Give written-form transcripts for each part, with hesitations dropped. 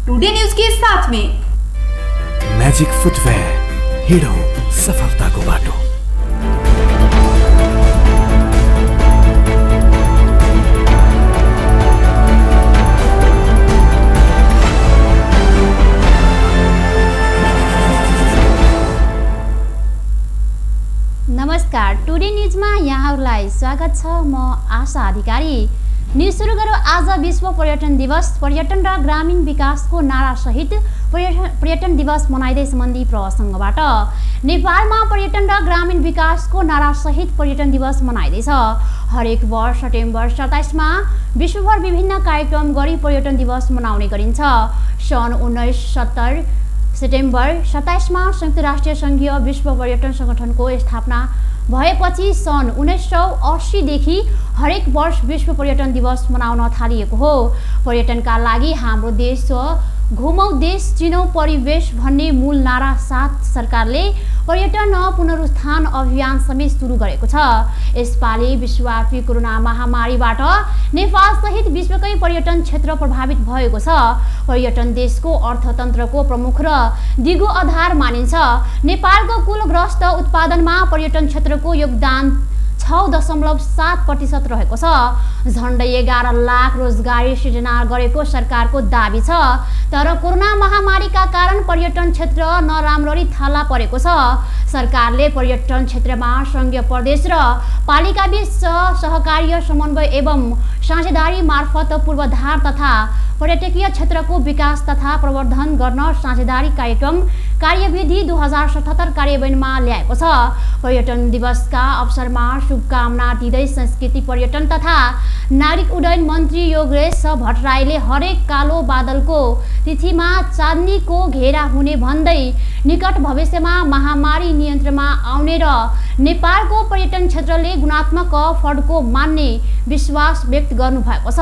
Today news के साथ में मैजिक फुटवेयर, हिडो सफलता को बाटो। नमस्कार, टुडे न्यूजमा यहाँहरूलाई स्वागत छ। म आशा अधिकारी। न्यूज सुरु गरौँ। आज विश्व पर्यटन दिवस। पर्यटन र ग्रामीण विकासको नारासहित पर्यटन दिवस मनाइदै सम्बन्धी प्रसङ्गबाट नेपालमा पर्यटन र ग्रामीण विकासको नारासहित पर्यटन दिवस मनाइँदैछ। हरेक वर्ष सेप्टेम्बर 27मा विश्वभर विभिन्न कार्यक्रम गरी पर्यटन दिवस मनाउने गरिन्छ। सन् 1970 सेप्टेम्बर 27मा संयुक्त राष्ट्रिय सङ्घीय विश्व पर्यटन सङ्गठनको स्थापना भएपछि सन् 1980 देखि हरेक वर्ष विश्व पर्यटन दिवस मनाउन थालिएको हो। पर्यटनका लागि हाम्रो देश घुमौँ देश चिनौँ परिवेश भन्ने मूल नारा साथ सरकारले पर्यटन पुनरुत्थान अभियान समेत सुरु गरेको छ। यसपालि विश्वव्यापी कोरोना महामारीबाट नेपाल सहित विश्वकै पर्यटन क्षेत्र प्रभावित भएको छ। पर्यटन देशको अर्थतन्त्रको प्रमुख र दिगो आधार मानिन्छ। नेपालको कुल ग्रस्त उत्पादनमा पर्यटन क्षेत्रको योगदान 6.7% रहेको छ। झन्डै 11 लाख रोजगारी सृजना गरेको सरकारको दाबी छ। तर कोरोना महामारीका कारण पर्यटन क्षेत्र नराम्ररी थाला परेको छ। सरकारले पर्यटन क्षेत्रमा सङ्घीय प्रदेश र पालिकाबीच सहकार्य समन्वय एवं साझेदारी मार्फत पूर्वाधार तथा पर्यटकीय क्षेत्रको विकास तथा प्रवर्धन गर्न साझेदारी कार्यक्रम कार्यविधि 2077 कार्यान्वयनमा ल्याएको छ। पर्यटन दिवसका अवसरमा शुभकामना दिँदै संस्कृति पर्यटन तथा नागरिक उड्डयन मन्त्री योगेश भट्टराईले हरेक कालो बादलको तिथिमा चाँदनीको घेरा हुने भन्दै निकट भविष्यमा महामारी नियन्त्रणमा आउने र नेपालको पर्यटन क्षेत्रले गुणात्मक फड्को मान्ने विश्वास व्यक्त गर्नुभएको छ।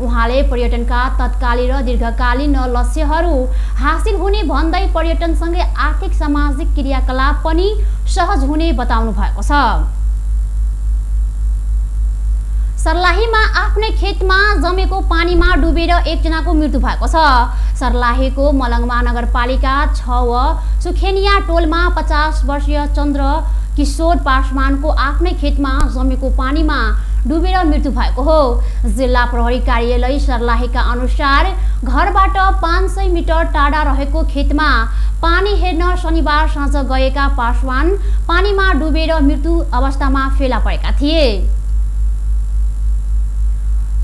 उहाँले पर्यटनका तत्कालीन र दीर्घकालीन लक्ष्यहरू हासिल हुने भन्दै पर्यटनसँगै आर्थिक सामाजिक क्रियाकलाप पनि सहज हुने बताउनु भएको छ। सर्लाहीमा आफ्नै खेतमा जमेको पानीमा डुबेर एकजनाको मृत्यु भएको छ। सर्लाहीको मलङ्गमा नगरपालिका 6 सुखेनिया टोलमा 50 वर्षीय चन्द्र किशोर पासवानको आफ्नै खेतमा जमेको पानीमा डुबेर मृत्यु भएको हो। जिल्ला प्रहरी कार्यालय सर्लाहीका अनुसार घरबाट 500 मिटर टाढा रहेको खेतमा पानी हेर्न शनिबार साँझ गएका पासवान पानीमा डुबेर मृत्यु अवस्थामा फेला परेका थिए।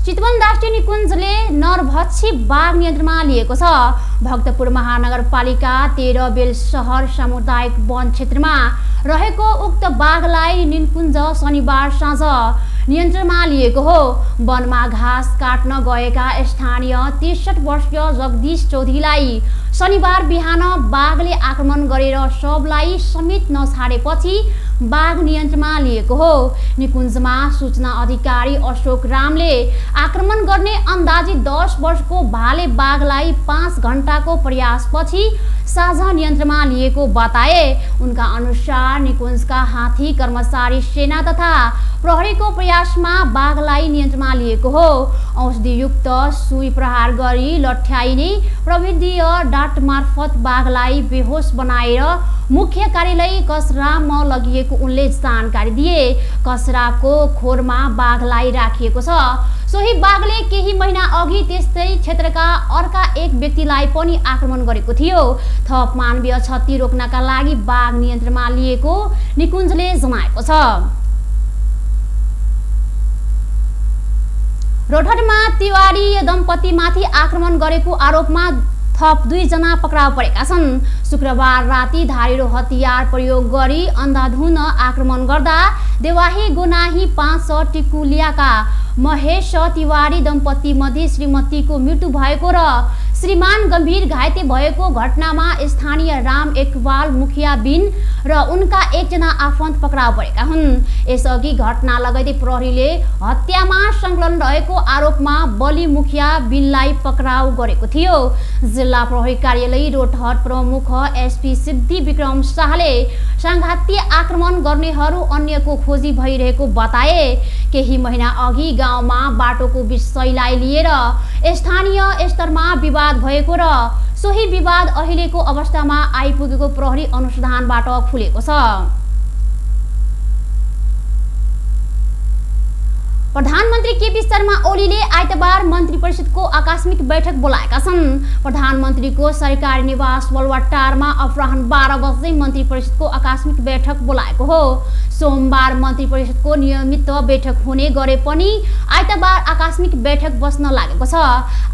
चितवन राष्ट्रिय निकुञ्जले नरभक्षी बाघ नियन्त्रणमा लिएको छ। भक्तपुर महानगरपालिका 13 बेलशहर सामुदायिक वन क्षेत्रमा रहेको उक्त बाघलाई निकुञ्ज शनिबार साँझ नियन्त्रणमा लिएको हो। वनमा घाँस काट्न गएका स्थानीय 63 वर्षीय जगदीश चौधरीलाई शनिबार बिहान बाघले आक्रमण गरेर शवलाई समेत नछाडेपछि बाघ नियन्त्रणमा लिएको हो। निकुञ्जमा सूचना अधिकारी अशोक रामले आक्रमण गर्ने अन्दाजी 10 वर्षको भाले बाघलाई 5 घण्टाको प्रयासपछि साँझ नियन्त्रणमा लिएको बताए। उनका अनुसार निकुञ्जका हात्ती कर्मचारी सेना तथा प्रहरीको प्रयासमा बाघलाई नियन्त्रणमा लिएको हो। औषधियुक्त सुई प्रहार गरी लट्याइने प्रविधि डाट मार्फत बाघलाई बेहोस बनाएर मुख्य कार्यालय कसरामा लगिएको उनले जानकारी दिए। कसराको खोरमा बाघलाई राखिएको छ। सोही बाघले केही महिना अघि त्यस्तै क्षेत्रका अर्का एक व्यक्तिलाई पनि आक्रमण गरेको थियो। थप मानवीय क्षति रोक्नका लागि बाघ नियन्त्रणमा लिएको निकुञ्जले जनाएको छ। रोटहटमा तिवारी दम्पतिमाथि आक्रमण गरेको आरोपमा थप 2 जना पक्राउ परेका छन्। शुक्रबार राति धारिलो हतियार प्रयोग गरी अन्धाधुन आक्रमण गर्दा देवाही गोनाही 5 टिकुलियाका महेश तिवारी दम्पति मध्ये श्रीमतीको मृत्यु भएको र श्रीमान गम्भीर घाइते भएको घटनामा स्थानीय राम एकवाल मुखिया बिन र उनका 1 जना आफन्त पक्राउ परेका हुन्। यसअघि घटना लगतै प्रहरीले हत्यामा संलग्न रहेको आरोपमा बलि मुखिया बिनलाई पक्राउ गरेको थियो। जिल्ला प्रहरी कार्यालय रोटहट प्रमुख एसपी सिद्धि विक्रम शाहले सांघातिक आक्रमण गर्नेहरू अन्यको खोजी भइरहेको बताए। केही महिना अघि गाउँमा बाटोको विषयलाई लिएर स्थानीय स्तरमा विवाद भएको र सोही विवाद अहिलेको अवस्थामा आइपुगेको प्रहरी अनुसन्धानबाट खुलेको छ। प्रधानमन्त्री केपी शर्मा ओलीले आइतबार मन्त्री परिषदको आकस्मिक बैठक बोलाएका छन्। प्रधानमन्त्रीको सरकारी निवास बलुवाटारमा अपराह्न 12 बजे मन्त्री परिषदको आकस्मिक बैठक बोलाएको हो। सोमबार मन्त्री परिषदको नियमित बैठक हुने गरे पनि आइतबार आकस्मिक बैठक बस्न लागेको छ।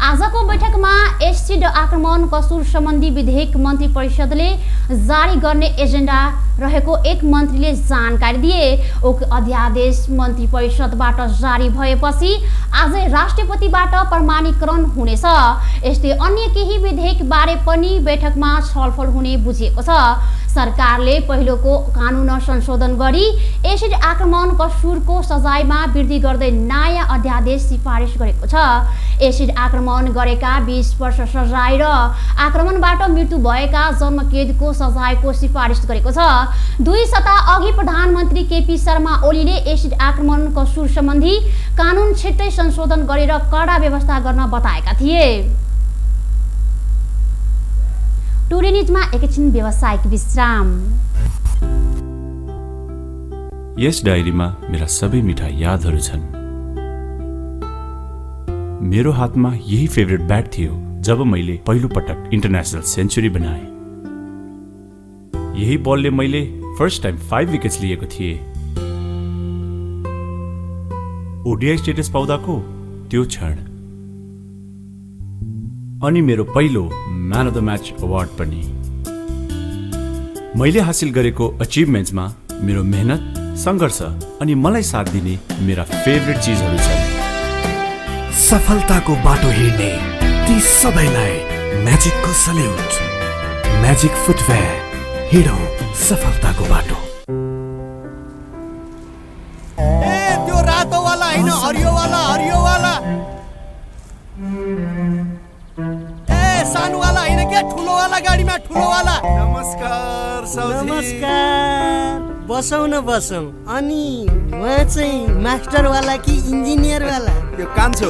आजको बैठकमा एसिड आक्रमण कसुर सम्बन्धी विधेयक मन्त्री परिषदले जारी गर्ने एजेन्डा रहेको एक मन्त्रीले जानकारी दिए। उक्त अध्यादेश मन्त्री परिषदबाट जारी भएपछि आजै राष्ट्रपतिबाट प्रमाणीकरण हुनेछ। यस्तै अन्य केही विधेयक बारे पनि बैठकमा छलफल हुने बुझिएको छ। सरकारले पहिलोको कानुन संशोधन गरी एसिड आक्रमण कसुरको सजायमा वृद्धि गर्दै नयाँ अध्यादेश सिफारिस गरेको छ। एसिड आक्रमण गरेका 20 वर्ष सजाय र आक्रमणबाट मृत्यु भएका जन्मकैदको सजायको सिफारिस गरेको छ। 2 सप्ताह अघि प्रधानमन्त्री केपी शर्मा ओलीले एसिड आक्रमण कसुर सम्बन्धी कानुन छिट्टै संशोधन गरेर कडा व्यवस्था गर्न बताएका थिए। टुडे न्युजमा एकैछिन व्यावसायिक विश्राम। यस डायरीमा मेरा सबै मिठा यादहरू छन्। मेरो हातमा यही फेभरेट ब्याट थियो जब मैले पहिलो पटक इन्टरनेसनल सेन्चुरी बनाए। यही बलले मैले फर्स्ट टाइम 5 विकेट्स लिएको थिएँ। ओडिआई स्टेटस पाउँदाको त्यो क्षण अनि मेरो पहिलो man of the match award पनि। मैले हासिल गरेको अचिभमेन्ट्समा मेरो मेहनत, सङ्घर्ष अनि मलाई साथ दिने मेरा फेभरेट चिजहरू छन्। सफलताको बाटो हिँड्ने ती सबैलाई म्याजिकको सल्युट। म्याजिक फुटवेयर, हिँडौँ सफलताको बाटो। त्यो रातोवाला होइन, हरियोवाला हरियोवाला। सानोवाला होइन क्या, ठुलोवाला गाडीमा ठुलोवाला। नमस्कार साउजी। नमस्कार, बसौँ न बसौँ। अनि उहाँ चाहिँ मास्टरवाला कि इन्जिनियरवाला? यो कान्छो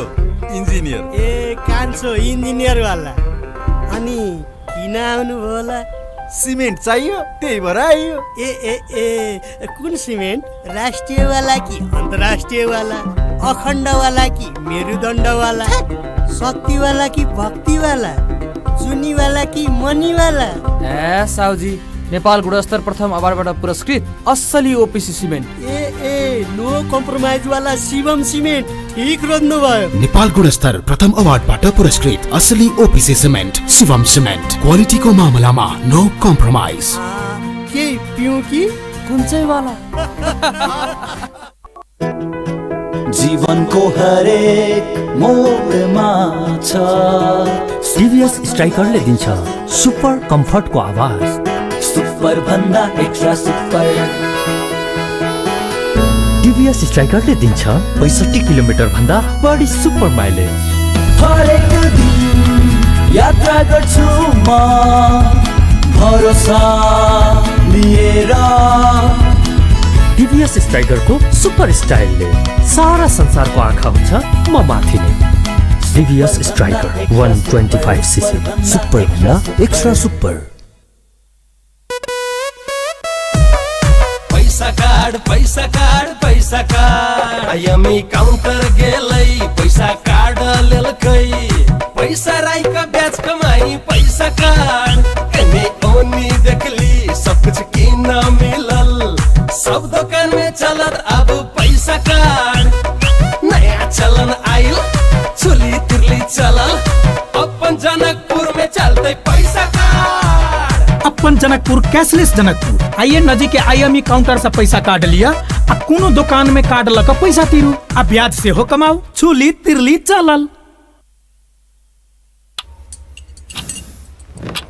इन्जिनियर। ए कान्छो इन्जिनियरवाला। अनि किन आउनुभयो होला? सिमेन्ट चाहियो, त्यही भएर आइयो। ए ए ए कुन सिमेन्ट? राष्ट्रियवाला कि अन्तर्राष्ट्रियवाला? अखण्डवाला कि मेरुदण्डवाला? शक्तिवाला कि भक्तिवाला? जुनीवाला कि मनीवाला? ए साउजी, नेपाल गुणस्तर प्रथम अवार्डबाट पुरस्कृत असली ओपिसी सिमेन्ट। ए नो कम्प्रोमाइज वाला शिवम सिमेन्ट। ठीक रोज्नुभयो। नेपाल गुणस्तर प्रथम अवार्डबाट पुरस्कृत असली ओपिसी सिमेन्ट शिवम सिमेन्ट। क्वालिटीको मामलामा नो कम्प्रोमाइज। के पिउँ कि कुन चाहिँ वाला? जीवनको हरेक मोडमा छ टिभीएस स्ट्राइकरले दिन्छ सुपर कम्फर्टको आवाज। सुपर भन्दा एक्स्ट्रा सुपर। टिभीएस स्ट्राइकरले दिन्छ 65 किलोमिटर भन्दा बढी सुपर माइलेज। हरेक दिन यात्रा गर्छु म भरोसा लिएर। टिभीएस स्ट्राइकरको सुपर स्टाइलले सारा संसारको आँखा हुन्छ म माथि नै। टिभीएस स्ट्राइकर 125cc सुपर भन्दा एक्स्ट्रा सुपर। पैसा कार्ड पैसा कार्ड पैसा कार्ड आइएमई काउन्टर गेलै पैसा कार्ड लेलकै। पैसा राईका ब्याज कमाई पैसा कार्ड। एमे ओनी देखली सब कुछ किन मिलल। सब दुकान में चलत अब पैसा कार्ड। नया चलन आइल चुली तिरली चलल। अपन जनकपुर में चलते पैसा कार्ड। अपन जनकपुर कैशलेस जनकपुर। आइए नजीक आईएमई काउंटर से पैसा काट लिया आ कोनो दुकान में काट लक पैसा तिरु आ ब्याज से हो कमाऊ। चुली तिरली चलल।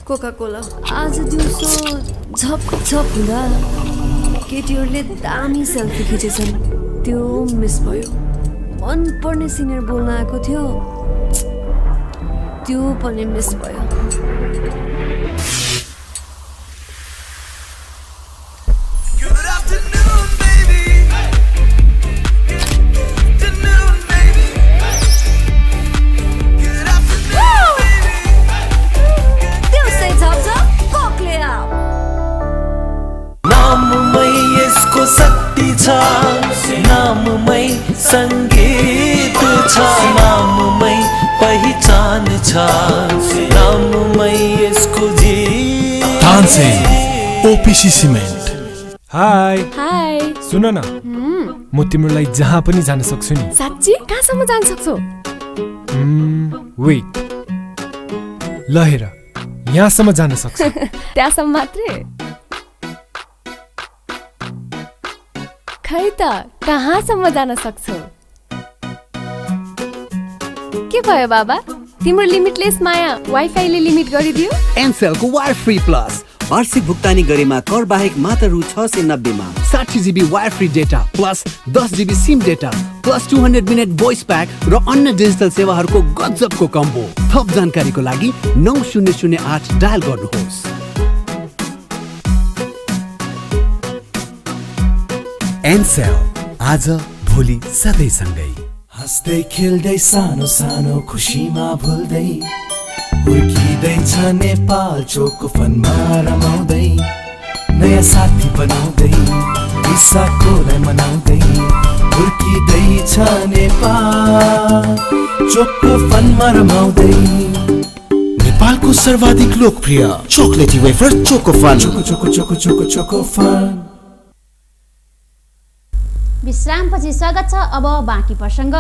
कोका कोला आज दिउँसो झप झप हुँदा केटीहरूले दामी सेल्फी खिचेछन्। त्यो मिस भयो। मन पर्ने सिङ्गर बोल्न आएको थियो, त्यो पनि मिस भयो। सङ्गीत छ नाममै पहिचान छ नाममै यसको Tansen OPC cement. Hi hi सुन न म तिम्रो लागि जहाँ पनि जान सक्छु नि। साँच्ची कहाँसम्म जान सक्छौ? वेट ल हेर यहाँसम्म जान सक्छु। त्यहाँसम्म मात्रै? खै त कहाँसम्म जान सक्छौ? के भयो बाबा, तिम्रो लिमिटलेस माया वाइफाईले लिमिट गरिदियो? एनसेलको वायर फ्री प्लस वार्षिक भुक्तानी गरेमा कर बाहेक मात्र रु 690 मा 60 GB wire free data plus 10 GB SIM data plus 200 minute voice pack र अन्य डिजिटल सेवाहरूको गजबको कम्बो। थप जानकारीको लागि 9008 डायल गर्नुहोस्। एनसेल आज भोलि सधैँ सँगै। हाँस्दै खेल्दै सानो सानो खुसीमा भुल्दै हुर्किँदैछ नेपाल चोकको फनमा रमाउँदै नयाँ साथी बनाउँदै विशाखोलाई मनाउँदै हुर्किँदैछ नेपाल चोकको फनमा रमाउँदै। नेपालको सर्वाधिक लोकप्रिय chocolatey wafer Chocofun. Choco choco choco choco Chocofun. विश्रामपछि स्वागत छ। अब बाँकी प्रसङ्ग।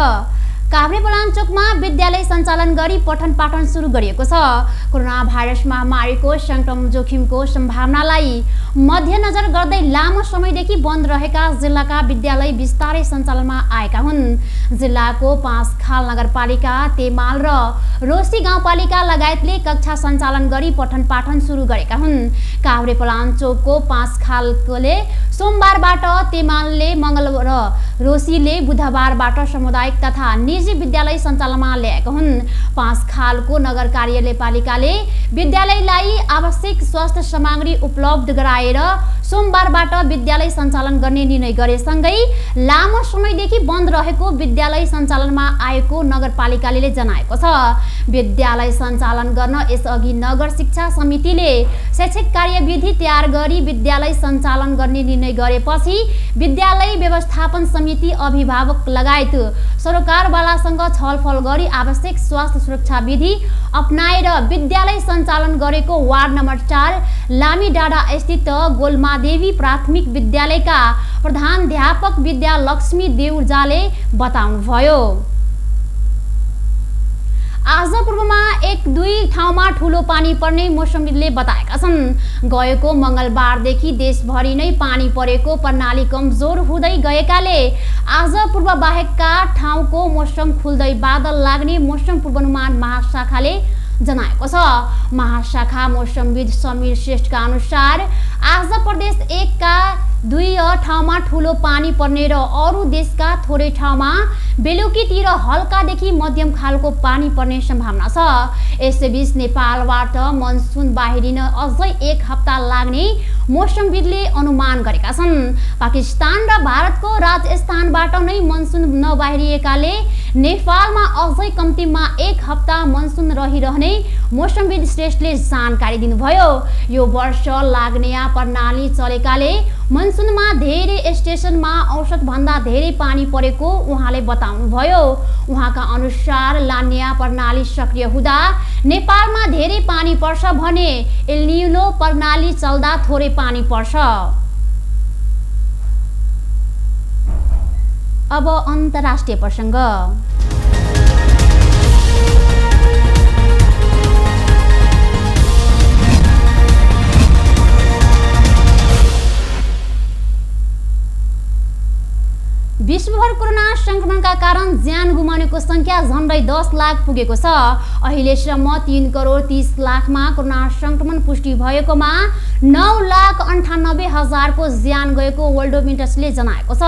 काभ्रेपलाञ्चोकमा विद्यालय सञ्चालन गरी पठन पाठन सुरु गरिएको छ। कोरोना भाइरस महामारीको सङ्क्रमण जोखिमको सम्भावनालाई मध्यनजर गर्दै लामो समयदेखि बन्द रहेका जिल्लाका विद्यालय बिस्तारै सञ्चालनमा आएका हुन्। जिल्लाको पाँचखाल नगरपालिका, तेमाल र रोसी गाउँपालिका लगायतले कक्षा सञ्चालन गरी पठन पाठन सुरु गरेका हुन्। काभ्रेपलाञ्चोकको पाँचखालले सोमबारबाट, तेमालले मङ्गलबार र रोसीले बुधबारबाट सामुदायिक तथा निजी विद्यालय सञ्चालनमा ल्याएका हुन्। पाँचखालको नगर कार्यपालिकाले विद्यालयलाई आवश्यक स्वास्थ्य सामग्री उपलब्ध गराएर सोमबारबाट विद्यालय सञ्चालन गर्ने निर्णय गरेसँगै लामो समयदेखि बन्द रहेको विद्यालय सञ्चालनमा आएको नगरपालिकाले जनाएको छ। विद्यालय सञ्चालन गर्न यसअघि नगर शिक्षा समितिले शैक्षिक कार्यविधि तयार गरी विद्यालय सञ्चालन गर्ने निर्णय गरेपछि विद्यालय व्यवस्थापन समिति, अभिभावक लगायत सरकारवालासँग छलफल गरी आवश्यक स्वास्थ्य सुरक्षा विधि अपनाएर विद्यालय सञ्चालन गरेको वार्ड नम्बर 4 लामीडाँडा स्थित गोलमादेवी प्राथमिक विद्यालयका प्रधानाध्यापक विद्यालक्ष्मी देउर्जाले बताउनुभयो। आज पूर्वमा 1-2 ठाउँमा ठुलो पानी पर्ने मौसमविदले बताएका छन्। गएको मङ्गलबारदेखि देशभरि नै पानी परेको प्रणाली कमजोर हुँदै गएकाले आज पूर्व बाहेकका ठाउँको मौसम खुल्दै बादल लाग्ने मौसम पूर्वानुमान महाशाखाले जनाएको छ। महाशाखा मौसमविद समीर श्रेष्ठका अनुसार आज प्रदेश 1 का 2 ठाउँमा ठुलो पानी पर्ने र अरू देशका थोरै ठाउँमा बेलुकीतिर हल्कादेखि मध्यम खालको पानी पर्ने सम्भावना छ। यसैबीच नेपालबाट मनसुन बाहिरिन अझै 1 हप्ता लाग्ने मौसमविदले अनुमान गरेका छन्। पाकिस्तान र भारतको राजस्थानबाट नै मनसुन नबाहिरिएकाले नेपालमा अझै कम्तीमा 1 हप्ता मनसुन रहिरहने मौसमविद श्रेष्ठले जानकारी दिनुभयो। यो वर्ष लाग्नेया प्रणाली चलेकाले मनसुनमा धेरै स्टेसनमा औसतभन्दा धेरै पानी परेको उहाँले बताउनुभयो। उहाँका अनुसार लानिया प्रणाली सक्रिय हुँदा नेपालमा धेरै पानी पर्छ भने एल निनो प्रणाली चल्दा थोरै पानी पर्छ। अब अन्तर्राष्ट्रिय प्रसङ्ग। विश्वभर कोरोना संक्रमणका कारण ज्यान गुमाउनेको संख्या झन्डै 10 लाख पुगेको छ। अहिलेसम्म 3,30,00,000मा कोरोना संक्रमण पुष्टि भएकोमा 9,98,000को ज्यान गएको वर्ल्डोमिटर्सले जनाएको छ।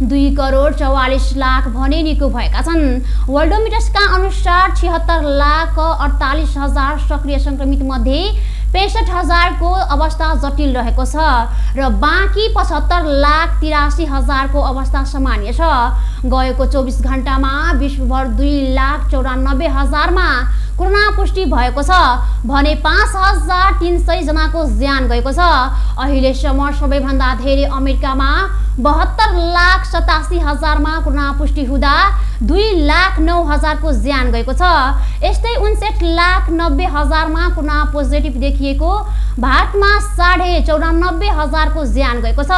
2,44,00,000 भने निको भएका छन्। वर्ल्डोमिटर्सका अनुसार 76,48,000 सक्रिय संक्रमित मध्ये 65,000को अवस्था जटिल रहेको छ र बाँकी 75,83,000 को अवस्था सामान्य छ। गएको 24 घण्टामा विश्वभर 2,94,000मा कोरोना पुष्टि भएको छ भने 5300 जनाको ज्यान गएको छ। अहिलेसम्म सबैभन्दा धेरै अमेरिकामा 72,87,000मा कोरोना पुष्टि हुँदा 2,09,000को ज्यान गएको छ। यस्तै 59,90,000मा कोरोना पोजिटिभ देखिएको भारतमा 94,500को ज्यान गएको छ।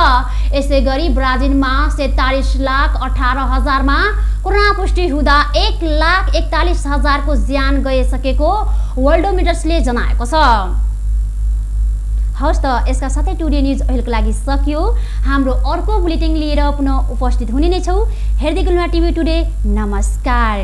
यसै गरी ब्राजिलमा 47,18,000मा कोरोना पुष्टि हुँदा 1,41,000को ज्यान गइसकेको वर्ल्डोमिटर्सले जनाएको छ। हवस् त यसका साथै टुडे न्युज अहिलेको लागि सकियो। हाम्रो अर्को बुलेटिन लिएर पुनः उपस्थित हुने नै छौँ। हेर्दै गर्नुहोला टिभी टुडे। नमस्कार।